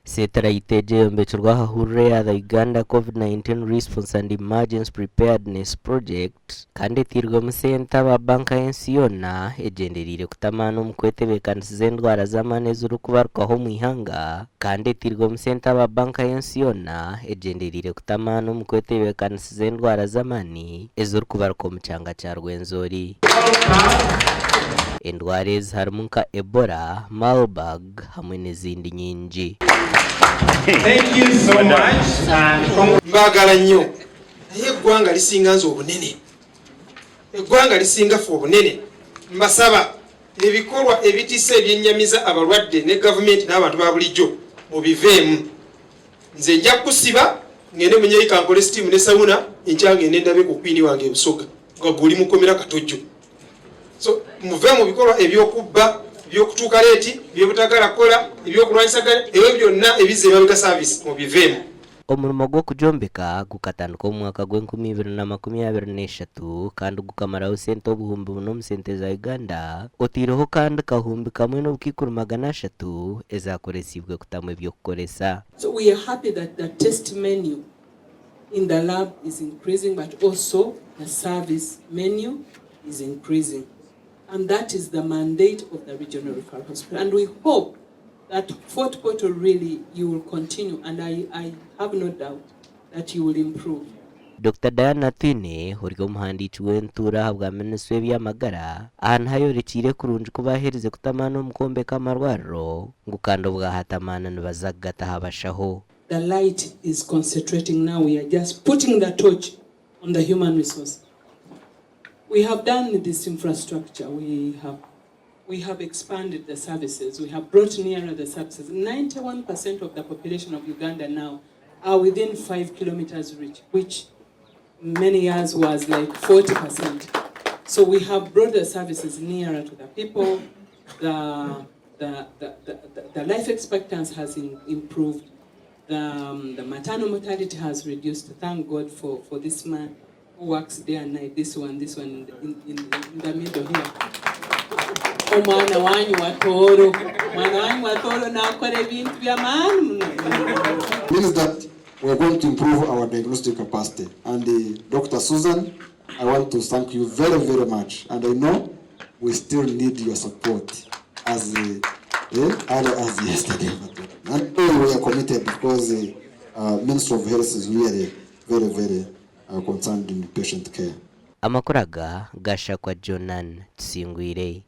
Seeterayiti egi eyombekirwe aha hururu eya The Uganda Covid-19 Response and Emergency Preparedness Project kandi etairwemu sente aba banka y'ensi yoona egyendereire kuta amaani omu kwetebeekanisiza endwara z'amaani ezirikubarukaho omu ihanga kandi etairwemu sente aba banka y'ensi yoona egyendereire kuta amaani omu kwetebeekanisiza endwara z'amaani ezirikubaruka omu kyanga kya Rwenzori. Endwara ezi harimu nka Ebola, Marburg hamwe n'ezindi nyingi. Mbaagala nnyo naye eggwanga lisinga nze obunene. Eggwanga lisinga ffe obunene. Mbasaba ebikolwa ebitisa ebyennyamiza abalwadde ne gavumenti n'abantu ba bulijjo mubiveemu. Nze nja kukusiba ngende Munyeika nkole steam ne sauna enkya ngende ndabe ku queen wange e Busoga nga gwe oli mukomera katojjo. So muve mu bikolwa eby'okubba, eby'okutuuka leeti, eby'obutagala kukola, eby'okulwanyisaganya, ebyo byonna ebizza emabega service mubiveemu. Omurimo gw'okugyombeka gukatandika omu mwaka gw'enkumi ibiri na 23 kandi gukamaraho sente obuhumbi buna omu sente za Uganda, otaireho kandi kahumbi kamwe n'obukaikuru 300 ezakoresiibwe kutamu eby'okukoresa. So we are happy that the test menu in the lab is increasing but also the service menu is increasing and that is the mandate of the regional referral hospital and we hope that Fort Portal really you will continue and I, I have no doubt that you will improve. Dokita Diana Atwine ori omuhandiiki w'entuura ahabwa minisitule y'eby'amagara aha niho ayorekiire kurungi ku baaherize kuta amaani omu kwombeka amarwariro ngu kandi obwahati amaani nibaza kugata aha bashaho. The light is concentrating now we are just putting the torch on the human resource. We have done this infrastructure, we have we have expanded the services, we have brought nearer the services. 91% of the population of Uganda now are within 5 kilometers reach, which many years was like 40%. So we have brought the services nearer to the people. The life expectancy has improved. The maternal mortality has reduced. Thank God for this man who works day and night, this one in the middle here. Omwana wanyu wa Tooro, mwana wanyu wa Tooro nakora ebintu by'amaani muno. Means that we're going to improve our diagnostic capacity. And Dr. Susan, I want to thank you very, very much. And I know we still need your support as early as yesterday. And we are committed because the Ministry of Health is really very, very concerned in patient care. Amakuru aga gashakwa Jonan Tusingwire.